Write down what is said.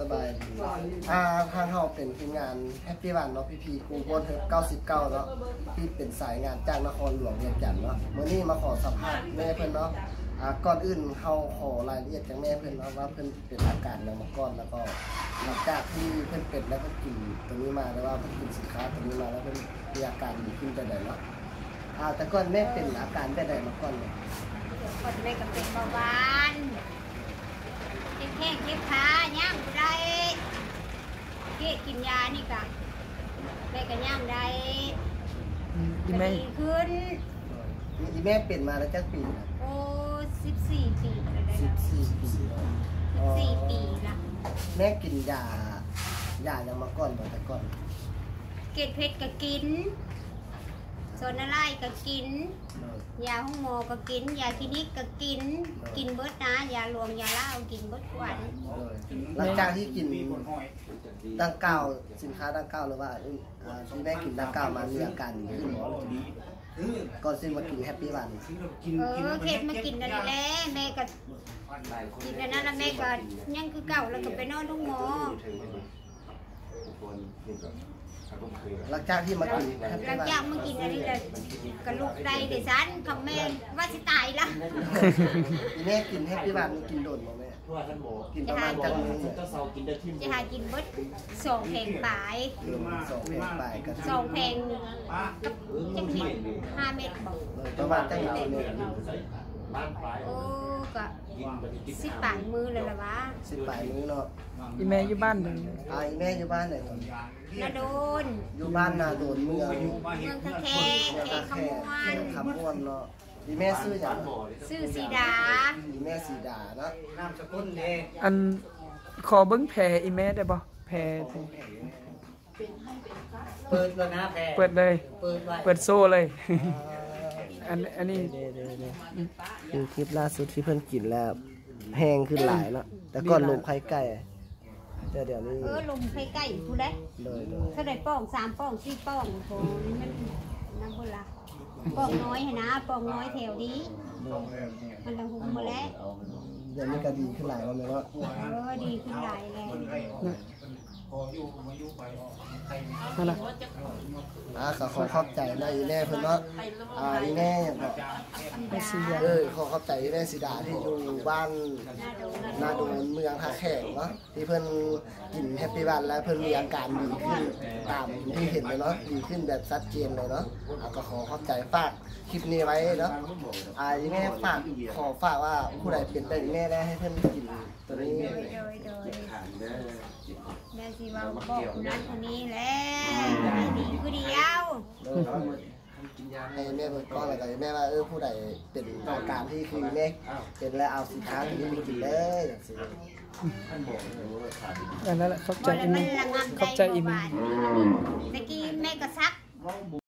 ສະບາຍດີ ອ່າ ທາງເຮົາເປັນທີມງານ Happy One ເນາະ ພີພີ Global Hub ເກົ້າສິບເກົ້າເນາະ ທີ່ເປັນສາຍງານຈາກນະຄອນຫຼວງວຽງຈັນເນາະ. ມື້ນີ້ມາຂໍສຳພາດແມ່ເພິ່ນເນາະ. ອ່າ ກ່ອນອື່ນເຮົາຂໍລາຍລະອຽດຈາກແມ່ເພິ່ນເນາະ ວ່າເພິ່ນເປັນອາການຫຍັງມາກ່ອນ ແລ້ວກໍຫຼັງຈາກທີ່ເພິ່ນເປັນແລ້ວ ເພິ່ນກິນໂຕນີ້ມາ ຫຼືວ່າເພິ່ນກິນສິນຄ້າໂຕນີ້ມາແລ້ວ ເພິ່ນມີອາການດີຂຶ້ນແບບໃດເນາະ. ອ່າ ແຕ່ກ່ອນແມ່ເປັນອາການແບບໃດມາກ່ອນເນາະ? ແຕ່ກ່ອນແມ່ກໍເປັນເບົາຫວານ ເຈັບແຂ້ງເຈັບຂາ ຍ່າງບໍ່ໄດ້ ເກະກິນຢານີ້ກະ ແມ່ກະຍ່າງໄດ້ ອືມ ອີ່ແມ່ ກະດີຂຶ້ນ. ອີ່ແມ່ເປັນມາໄດ້ຈັກປີລະ? ໂອ້ ສິບສີ່ປີລະໄດ້ ສິບສີ່ປີ ສິບສີ່ປີລະ. ອໍ ແມ່ກິນຢາ ຢາຫຍັງມາກ່ອນບໍ່ແຕ່ກ່ອນ? ເກດເພັດກະກິນ ໂຊນາລາຍກະກິນ ໂດຍ ຢາໂຮງໝໍກະກິນ ຢາຄລີນິກກະກິນ ໂດຍ ກິນເບິດນະ ຢາຫຼວງຢາລາວກິນເບິດທຸກອັນ. ໂດຍ ຫຼັງຈາກທີ່ກິນດັ່ງກ່າວ ສິນຄ້າດັ່ງກ່າວ ຫຼືວ່າ ອາ ທີ່ແມ່ກິນດັ່ງກ່າວມາ ມີອາການດີຂຶ້ນບໍ່? ກ່ອນຊິມາກິນ Happy One ເອີ ເຮັດມາກິນອັນນີ້ແຫຼະ ແມ່ກະກິນອັນນັ້ນລະ ແມ່ກະຍັງຄືເກົ່າ ແລ້ວກະໄປນອນໂຮງໝໍ. ຫຼັງຈາກທີ່ມາກິນ ຫຼັງຈາກມາກິນອັນນີ້ລະ ກະລຸກໄດ້ເດຊັ້ນ ຄຳແມ່ນວ່າຊິຕາຍລະ. ອີ່ແມ່ກິນ Happy One ນີ້ກິນດົນບໍ່ແມ່? ກິນປະມານຈັກມື້? ຈະຫາກິນເບິດສອງແຜງປາຍ ສອງແຜງປາຍ ກັບສອງແຜງກັບຈັກເມັດ ຫ້າເມັດບໍ່? ປະມານຈັກເມັດ? ໂອ້ ກະສິບປາຍມື້ແລ້ວລະຫວາ ສິບປາຍມື້ເນາະ. ອີ່ແມ່ຢູ່ບ້ານໃດ? ອ່າ ອີ່ແມ່ຢູ່ບ້ານໃດຕອນນີ້? ນາໂດນ ຢູ່ບ້ານນາໂດນ ເມືອງ ເມືອງທ່າແຂກ ແຂວງຄຳມ່ວນ ແຂວງຄຳມ່ວນເນາະ. ອີ່ແມ່ຊື່ຫຍັງ? ຊື່ສີດາ ອີ່ແມ່ສີດາເນາະ. ນາມສະກຸນເດ? ອັນ ຂໍເບິ່ງແຜອີ່ແມ່ໄດ້ບໍ່? ແຜ ເປີດແລ້ວນະແຜ ເປີດເລີຍ ເປີດໄວ້ ເປີດໂຊເລີຍ. ອ່າ ອັນ ອັນນີ້ ເດ້ໆໆ ຄືຄລິບລ່າສຸດທີ່ເພິ່ນກິນແລ້ວ ແຮງຂຶ້ນຫຼາຍເນາະ ແຕ່ກ່ອນລົມໄຂ່ໄກ່ ແຕ່ດຽວນີ້ ເອີ ລົມໄຂ່ໄກ່ພຸ້ນແຫຼະ. ໂດຍໆ ເທົ່າໃດປ່ອງ ສາມປ່ອງ ສີ່ປ່ອງ ໂອ້ຍ ມັນນຳເພິ່ນລະ ປ່ອງນ້ອຍຫັ້ນນະ ປ່ອງນ້ອຍແຖວນີ້ ໂດຍ ມັນລະຫຸ່ມໝົດແລ້ວ. ດຽວນີ້ກະດີຂຶ້ນຫຼາຍແລ້ວແມ່ເນາະ. ເອີ ດີຂຶ້ນຫຼາຍແລ້ວ. ຫັ້ນລະ ອ່າ ກະຂໍຂອບໃຈນະອີ່ແມ່ເພິ່ນເນາະ. ອ່າ ອີ່ແມ່ຫຍັງເກາະ? ເອີ ຂໍຂອບໃຈອີ່ແມ່ສີດາທີ່ຢູ່ບ້ານນາໂດນ ເມືອງທ່າແຂກເນາະ ທີ່ເພິ່ນກິນ Happy One ແລ້ວເພິ່ນມີອາການດີຂຶ້ນຕາມທີ່ເຫັນເລີຍເນາະ ດີຂຶ້ນແບບຊັດເຈນເລີຍເນາະ. ເຮົາກະຂໍຂອບໃຈ ຝາກຄລິບນີ້ໄວ້ເນາະ. ອ່າ ອີ່ແມ່ຝາກ ຂໍຝາກວ່າຜູ້ໃດເປັນແບບແມ່ແລ້ວໃຫ້ເພິ່ນກິນໂຕນີ້. ໂດຍໆ ແມ່ຊິເວົ້າບອກຜູ້ນັ້ນຜູ້ນີ້ແຫຼະ ໃຫ້ດີຜູ້ດຽວ. ໂດຍ ໃຫ້ແມ່ເບິ່ງກ່ອນ ແລ້ວກະແມ່ວ່າ ເອີ ຜູ້ໃດເປັນອາການທີ່ຄືແມ່ເປັນແລ້ວ ເອົາສິນຄ້າໂຕນີ້ໄປກິນເດີ ຈັ່ງຊີ້. ອັນນັ້ນແຫຼະ ຂອບໃຈອີ່ແມ່ ຂອບໃຈອີ່ແມ່. ຕະກີ້ແມ່ກະຊັກ